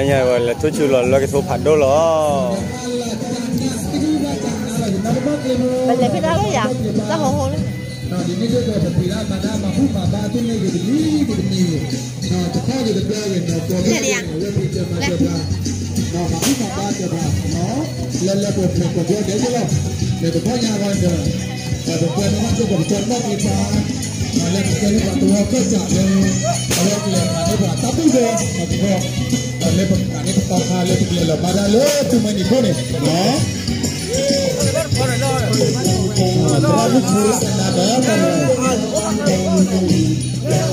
ညါဝဲလဲၤထူဆူၣ်လီၤလၢကထိဖးဒိၣ်လီၤ. ပလဲၤဖဲဒၣ်လၢယၤ, တၢ်ဟိဟိလၢ ဒီးဒ်န့ၣ်ဒီးပပှ့ၤဒၣ်မၤတၢ်မၤဘူၣ်မၤဘါတန့ၢ်ဂ့ၤတမံၤဂ့ၤတမံၤ, တခီဂ့ၤတဘျီဂ့ၤဒီး ကိးဂ့ၤဝဲဖံးစၢၤမၤစၢၤပှၤ, မၤဘူၣ်မၤဘါစၢၤပှၤ, လၢလၢပှဲၤပှဲၤကိးဂ့ၤဒဲးလီၤ. ဒီးတခီညါဝဲဒီး ဒီးပပှဲၤမၤစၢၤပှၤပကီၢ်နီၣ်က့ၤပှၤ, လၢပကဲလၢပှၤသဝီကၢၢ်စးလၢ အဝဲကလဲၤမၤန့ၢ်ပှၤတၢ်ဘူၣ်ဒီး ဒီးတခီ ဒီးလၢပကမၤန့ၢ်ပတီခါလၢပကလဲၤလီၤဘါတၢ်လၢသူမှဲနံၤခိၣ်န့ၣ် သရၣ်မုၣ်ဖိလၢကနၣ်ဒီးတၢ်န့ၣ်, ဒီးပဖိပလံၤ ဒီးမိၢ်ပၢ်မုၢ်အ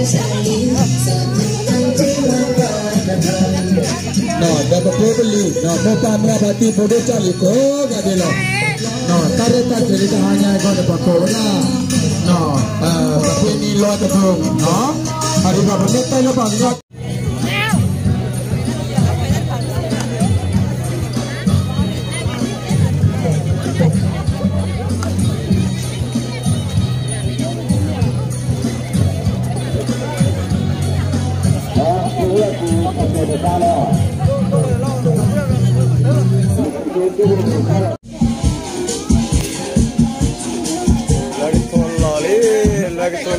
ဖါတံၢ်ဖိဒိၣ်ကၢ်လံၤ ကိးဂၤဒဲးလီၤ. တၢ်ရဲၣ်တၢ်ကျဲၤလၢတဟါညါအဂီၢ်န့ၣ် ပှၤကိးဝဲဒၣ် ပဖဲနံၤလီတဖု, အဒိပှၤပမ့ၢ်တဲလၢပှၤကညီ လၢကထိလီၤလံ, လၢကထိလ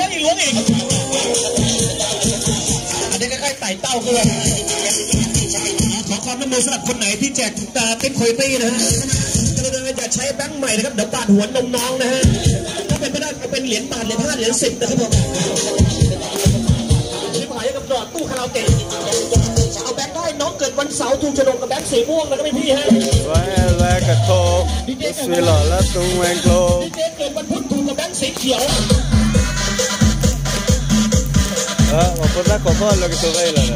ီၤလံ. อันนี้ก็ใกล้ไต่เต้าขึ้นแล้ว ขอความร่วมมือสำหรับคนไหนที่แจกตุ๊กตาติ๊บโคโยตี้นะฮะ กรุณาอย่าใช้แบงค์ใหม่นะครับ เดี๋ยวบาดหัวนมน้องนะฮะ ถ้าเป็นไปได้เอาเป็นเหรียญบาท เหรียญห้า เหรียญสิบนะครับผม ชิบหายกับหลอดตู้คาราโอเกะ เอาแบงค์ได้ น้องเกิดวันเสาร์ ถูกโฉลกกับแบงค์สีม่วงนะครับพี่ๆ ฮะ ဝဲလဲၤကထိ ဒုးဆွံလီၤလၢသူဝဲၤကျိၤ เกิดวันพุธถูกกับแบงค์สีเขียว ပှၤဖိသၣ်ခိးဖီၣ်လၢကထိဖဲအံၤလီၤ.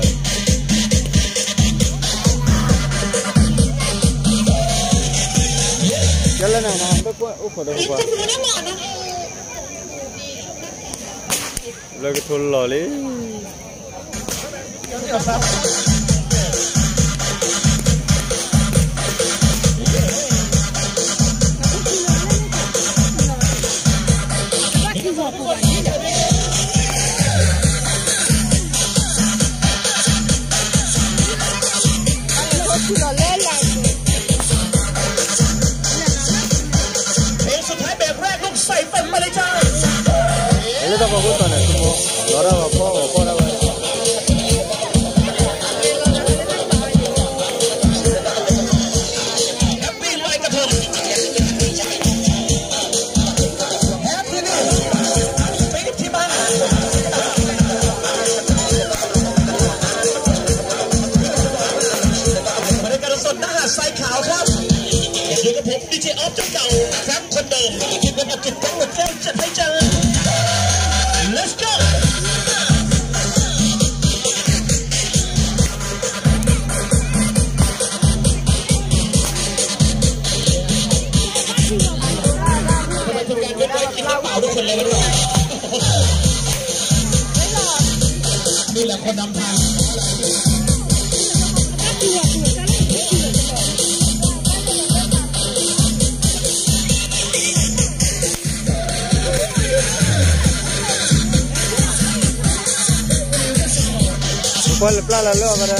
ကဲလၢနၤ အိၣ်ခိးဒီးကွၢ် လၢကထိလီၤလံ. เพลงสุดท้ายเบรกแรก ลูกใส่เต็มไปเลยจ้า เอ๊ะ แล้วต้องมาพูดตอนไหน เราได้มาพ่อ พ่อได้ไหม แฮปปี้ลอยกระทง แฮปปี้นี่ ปี๊บที่บ้าน บรรยากาศสดหน้าหาดทรายขาวครับ อยู่กับผมดีเจออฟเจ้าเก่า แฟรงค์คนเดิม ทีมงานอัดจุดแฟรงค์หมดแก้วจัดให้จ้า Let's go ทำไมทีมงานเว็บไซต์กินน้ำเปล่าทุกคนเลยไม่รู้ นี่แหละคนนำทาง ကွၢ်လၢပျၢ်လၢလၢအီၤမးဒၣ်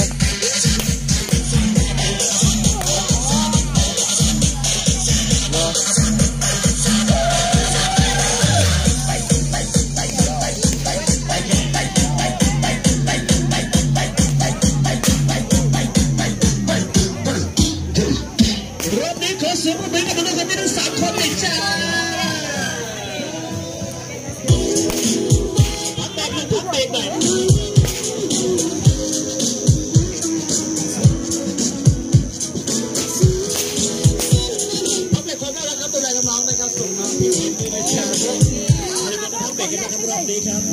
รอบนี้ขอเสียงปรบมือกับน้องๆ ทั้งสามคนหน่อยจ้า พักแป๊บนึง พักเบรกหน่อย พักเบรกความน่ารักครับ ตัวแทนน้องๆ นะครับ ส่งน้องพี่เอ็มด้วยนะครับ พักเบรกกันนะครับ รอบนี้ครับ เ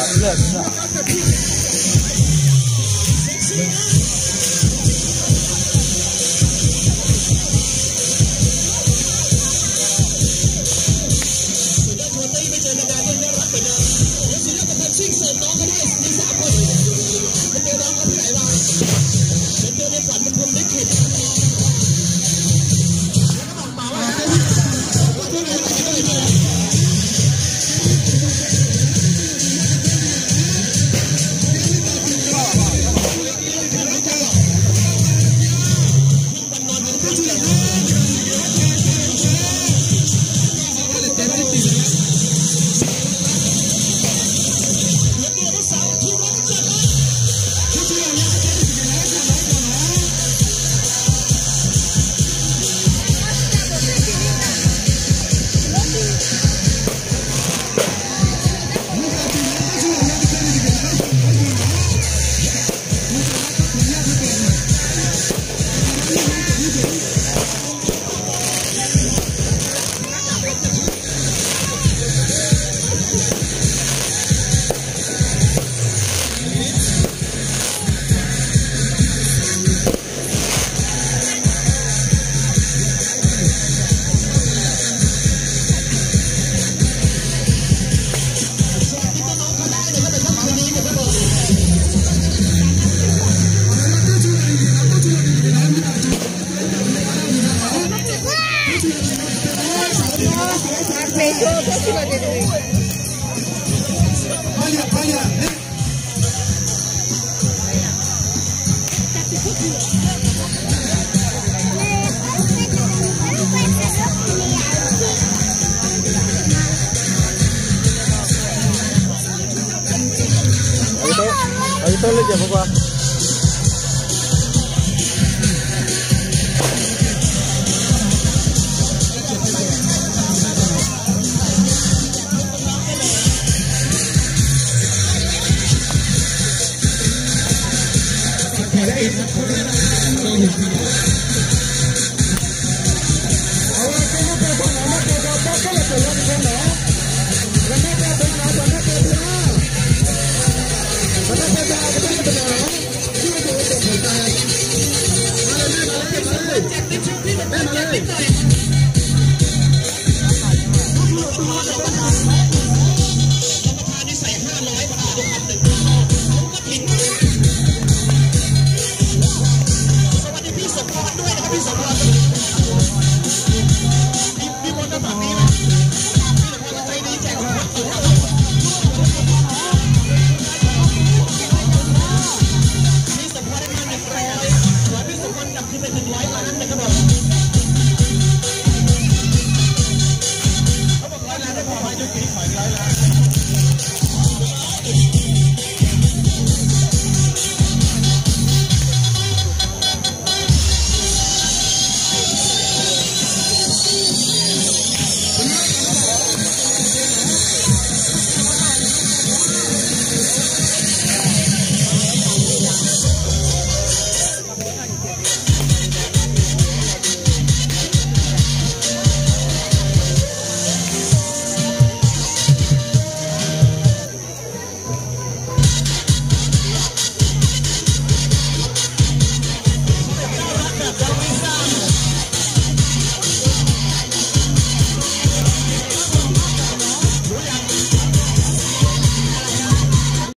အံၤတလၢယဲၢ်ဖိခွါ Thank you.